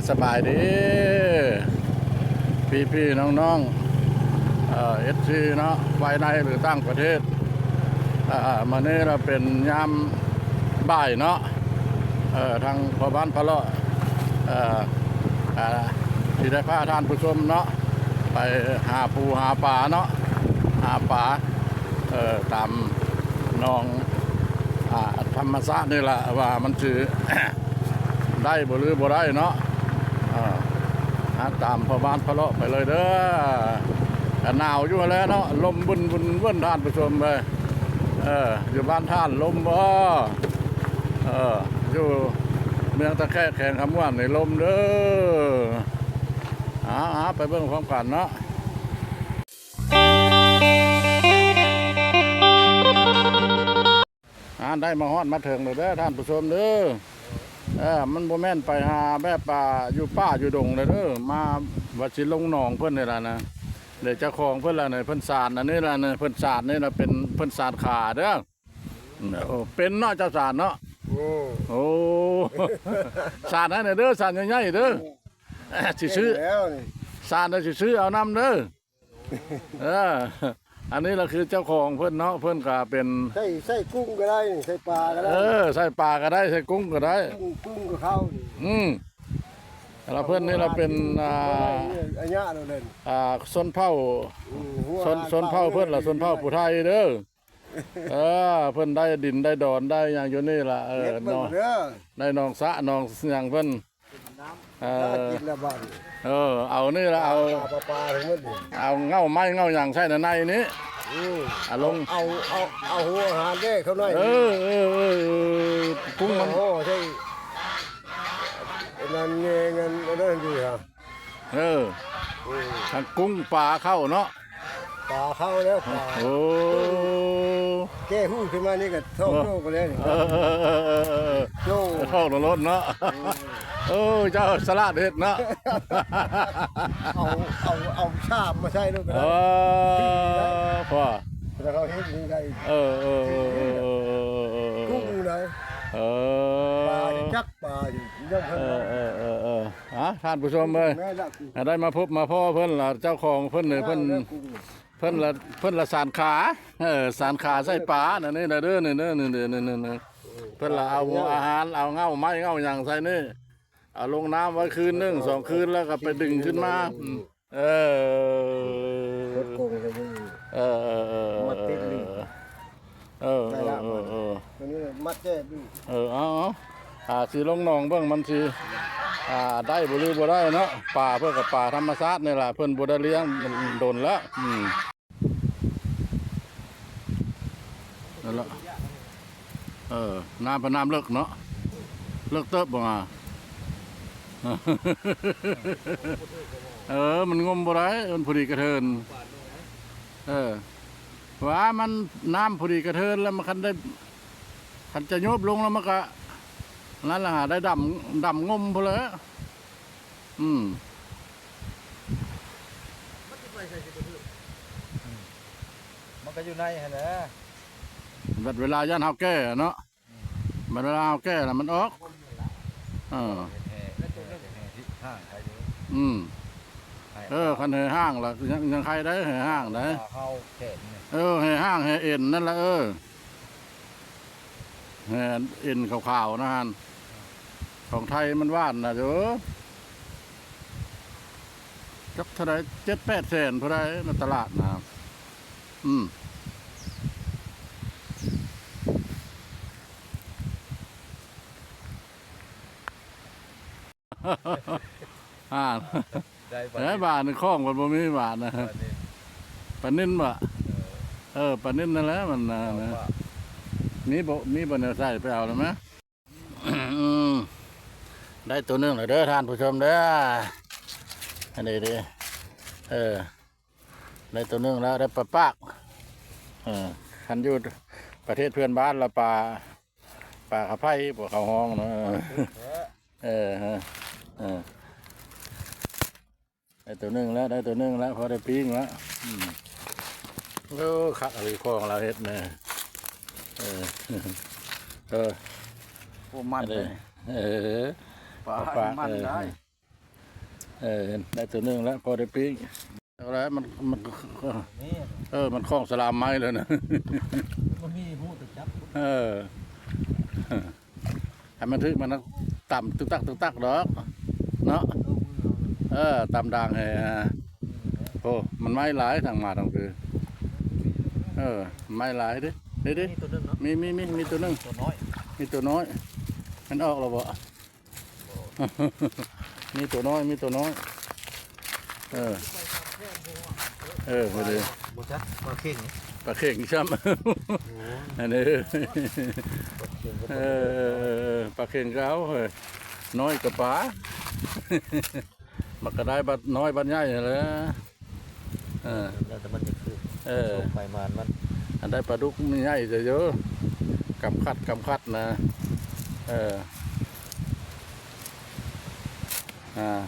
ສະບາຍດີ ພີ່ໆ ນ້ອງໆ ເອີ ເອັຟຊີ ເນາະ ພາຍໃນ ຫຼື ຕ່າງປະເທດ. ເອີ ມື້ນີ້ລະເປັນຍາມບ່າຍເນາະ ເອີ ທາງພໍ່ບ້ານພະເລາະ ເອີ ຊິໄດ້ພາທ່ານຜູ້ຊົມເນາະ ໄປຫາປູຫາປາເນາະ ຫາປາ ເອີ ຕາມໜອງ ອ່າ ທຳມະຊາດນີ້ລະ ວ່າມັນຊິ ໄດ້ບໍ່ ຫຼື ບໍ່ໄດ້ເນາະ. ເອີ ຫາຕາມພໍ່ບ້ານພະເລາະໄປເລີຍເດີ. ກະໜາວຢູ່ຫັ້ນແຫຼະເນາະ ລົມວຶ່ນໆ ທ່ານຜູ້ຊົມເອີຍ. ເອີ ຢູ່ບ້ານທ່ານລົມບໍ່? ເອີ ຢູ່ເມືອງຕະແຄະ ແຂວງຄຳມ່ວນນີ້ລົມເດີ. ເອົາໆ ໄປເບິ່ງພ້ອມກັນເນາະ. ອ່າ ໄດ້ມາຮອດມາເຖິງແລ້ວເດີທ່ານຜູ້ຊົມເດີ. ເອີ ມັນບໍ່ແມ່ນໄປຫາແບບ ອ່າ ຢູ່ປ່າຢູ່ດົງເດີ ມາວ່າຊິລົງໜອງເພິ່ນນີ້ລະນະ. ເດ ເຈົ້າຂອງເພິ່ນລະນີ້ ເພິ່ນສານອັນນີ້ລະນີ້ ເພິ່ນສານນີ້ລະ ເປັນ ເພິ່ນສານຂາເດີ. ໂອ້ ເປັນເນາະ ເຈົ້າສານເນາະ. ໂອ້ ໂອ້ ສານໃຫ້ແດ່ເດີ ສານໃຫຍ່ໆເດີ. ຊິຊື້ ເປັນແລ້ວນີ້ ສານ ຊິຊື້ເອົານຳເດີ. ເອີ ອັນນີ້ລະຄືເຈົ້າຂອງເພິ່ນເນາະ ເພິ່ນກະເປັນ ໃສ່ ໃສ່ກຸ້ງກະໄດ້ ໃສ່ປາກະໄດ້. ເອີ ໃສ່ປາກະໄດ້ ໃສ່ກຸ້ງກະໄດ້ ກຸ້ງ ກຸ້ງກະເຂົ້ານີ້. ອືມ ລະເພິ່ນນີ້ລະເປັນ ອ່າ ອາຍະໂລດເລີຍ ອ່າ ຊົນເຜົ່າ ອືມ ຊົນ ຊົນເຜົ່າເພິ່ນລະ ຊົນເຜົ່າຜູ້ໄທເດີ. ເອີ ເພິ່ນໄດ້ດິນໄດ້ດອນໄດ້ຫຍັງຢູ່ນີ້ລະ. ເອີ ເນາະ ໄດ້ໜອງສະໜອງຫຍັງເພິ່ນ. ເອີ ກິນລະບາດນີ້ ເອີ ເອົານີ້ລະ ເອົາ ປາ ປາ ປາທັງໝົດນີ້ ເອົາເຫງົ້າໄມ້ເຫງົ້າຫຍັງໃສ່ໃນນີ້. ອືມ ອາລົງ ເອົາ ເອົາ ເອົາຫົວອາຫານເດ້ເຂົາໜ້ອຍ. ເອີ ເອີ ເອີ ເອີ ກຸ້ງມັນ ໂອ້ ໃສ່ ອັນນັ້ນແຍງ ອັນນັ້ນຢູ່ຫະ. ເອີ ອືມ ທັງກຸ້ງປາເຂົ້າເນາະ. ປາເຂົ້າແລ້ວ ປາ. ໂອ້ ແກ້ຫູຂຶ້ນມານີ້ກະທ້ອງໂຈ້ກະແລ້ວນີ້. ເອີ ໂຈ້ ທ້ອງໂລດເນາະ. ອືມ ໂອ້ ເຈົ້າສະຫຼາດເຮັດເນາະ. ເອົາ ເອົາ ເອົາຊາມມາໃສ່ໂລດກະໄດ້. ເອີ ພໍ ແລ້ວເຮົາເຮັດນີ້ໄດ້. ເອີ ເອີ ກຸ້ງໄດ້. ເອີ ປາຈັກປາຢູ່ ເອີ ເອີ ເອີ ເອີ. ອ່າ ທ່ານຜູ້ຊົມເອີຍ ແມ່ນລະ ໄດ້ມາພົບມາພໍ້ເພິ່ນລະ ເຈົ້າຂອງເພິ່ນນີ້ ເພິ່ນ ເພິ່ນລະ ເພິ່ນລະສານຂາ ເອີ ສານຂາໃສ່ປາ ອັນນີ້ນະເດີ ນີ້ເດີ ນີ້ເດີ ນີ້ ນີ້ ນີ້ ເພິ່ນລະເອົາອາຫານ ເອົາເຫງົ້າໄມ້ເຫງົ້າຫຍັງໃສ່ນີ້ ເອົາລົງນ້ຳໄວ້ຄືນໜຶ່ງສອງຄືນ ແລ້ວກະໄປດຶງຂຶ້ນມາ. ອືມ ເອີ ກົດກົງໃສ່ນີ້ ເອີ ເອີ ເອີ ມັດຕິດນີ້ ເອີ ເອີ ໄດ້ລະ ເອີ ເອີ ຕົວນີ້ມັດແຈບຢູ່. ເອີ ເອົາ ເອົາ ອ່າ ຊິລົງໜອງເບິ່ງ ມັນຊິ ອ່າ ໄດ້ບໍ່ ຫຼື ບໍ່ໄດ້ເນາະ. ປາເພິ່ນກະປາທຳມະຊາດນີ້ລະ ເພິ່ນບໍ່ໄດ້ລ້ຽງດົນລະ. ອືມ ນັ້ນລະ ເອີ ນ້ຳເພິ່ນນ້ຳເລິກເນາະ ເລິກເຕີບບໍ່? ເອີ ມັນງົມບໍ່ໄດ້ ມັນພໍດີກະເທີນ. ເອີ ວ່າມັນນ້ຳພໍດີກະເທີນລະ ມັນຄັນໄດ້ ຄັນຈະໂຍບລົງລະ ມັນກະນັ້ນລະ ໄດ້ດຳ ດຳງົມພຸ້ນແຫຼະ. ອືມ ມັນຊິໄປໃສຊິບໍ່ຖືກ ອືມ ມັນກະຢູ່ໃນຫັ້ນແຫຼະ. ບັດເວລາຢ້ານເຮົາແກ່ເນາະ ອືມ ບັດເວລາເຮົາແກ່ລະມັນອອກ. ເອີ ເອີ ຄັນແຫ່ຫ້າງລະ ຍັງ ຍັງໄຄໄດ້ ແຫ່ຫ້າງໄດ້. ເອີ ແຫ່ຫ້າງແຫ່ເອັນນັ້ນລະ ເອີ. ແມ່ນ ເອັນຂາວໆນະຫັ້ນ ຂອງໄທມັນຫວານນະ. ເອີ ຈັກເທົ່າໃດ ເຈັດແປດແສນຜູ້ໃດໃນຕະຫຼາດນະ. ອືມ ອ່າ ໄດ້ບາດນີ້ ບາດນີ້ຂອງມັນບໍ່ມີບາດນະ. ປານິນບໍ່? ເອີ ເອີ ປານິນນັ້ນແຫຼະ ມັນນະ ມີບໍ່ ມີບໍ່ແນວໃສ່ ໄປເອົາແລ້ວມະ. ອືມ ໄດ້ໂຕໜຶ່ງແລ້ວເດີທ່ານຜູ້ຊົມເດີ ອັນນີ້ເດີ. ເອີ ໄດ້ໂຕໜຶ່ງແລ້ວ ໄດ້ປາປາກ. ເອີ ຄັນຢູ່ປະເທດເພື່ອນບ້ານລະປາ ປາຂະໄພ ພວກເຂົາຮ້ອງເນາະ. ເອີ ເອີ ເອີ ໄດ້ໂຕໜຶ່ງແລ້ວ ໄດ້ໂຕໜຶ່ງແລ້ວ ພໍໄດ້ປີ້ງແລ້ວ. ອືມ ໂອ້ ຄັກອີ່ຫຼີຂອງລາວເຮັດນະ. ເອີ ເອີ ໂອ້ ມັນເດ້ ເອີ ປາ ປາ ມັນໄດ້. ເອີ ໄດ້ໂຕໜຶ່ງແລ້ວ ພໍໄດ້ປີ້ງ. ເອົາລະ ມັນ ມັນ ນີ້ ເອີ ມັນຄ່ອງສະລາມໄມ້ແລ້ວນະ ມັນມີຮູ້ແຕ່ຈັບ. ເອີ ໃຫ້ມັນຖືກ ມັນຕຳຕຶກຕັກຕຶກຕັກດອກເນາະ. ເອີ ຕຳດາງໃຫ້ ໂອ້ ມັນໄມ້ຫຼາຍ ທັງມາທັງຄື. ເອີ ໄມ້ຫຼາຍເດ້ ເດ້ ເດ້ ມີໂຕໜຶ່ງເນາະ ມີ ມີ ມີ ມີໂຕໜຶ່ງ ໂຕນ້ອຍ ມີໂຕນ້ອຍ. ມັນອອກແລ້ວບໍ່? ມີໂຕນ້ອຍ ມີໂຕນ້ອຍ. ເອີ ເອີ ພໍດີ ບໍ່ຈັກ ປາເຂັງ ປາເຂັງຊ້ຳ. ໂອ້ ອັນນີ້ ປາເຂັງກໍ ເອີ ປາເຂັງກໍເອົາເຮີ້ຍ ນ້ອຍກໍປາ ມັນກໍໄດ້ບັດນ້ອຍບັດໃຫຍ່ຫັ້ນແຫຼະ. ເອີ ແລ້ວແຕ່ມັນຈະຄື ເອີ ໂຊກໄປມານມັນ. ອັນໃດປາດຸກມັນໃຫຍ່ຊະຢູ່ ກຳຄັດ ກຳຄັດນະ. ເອີ ອ່າ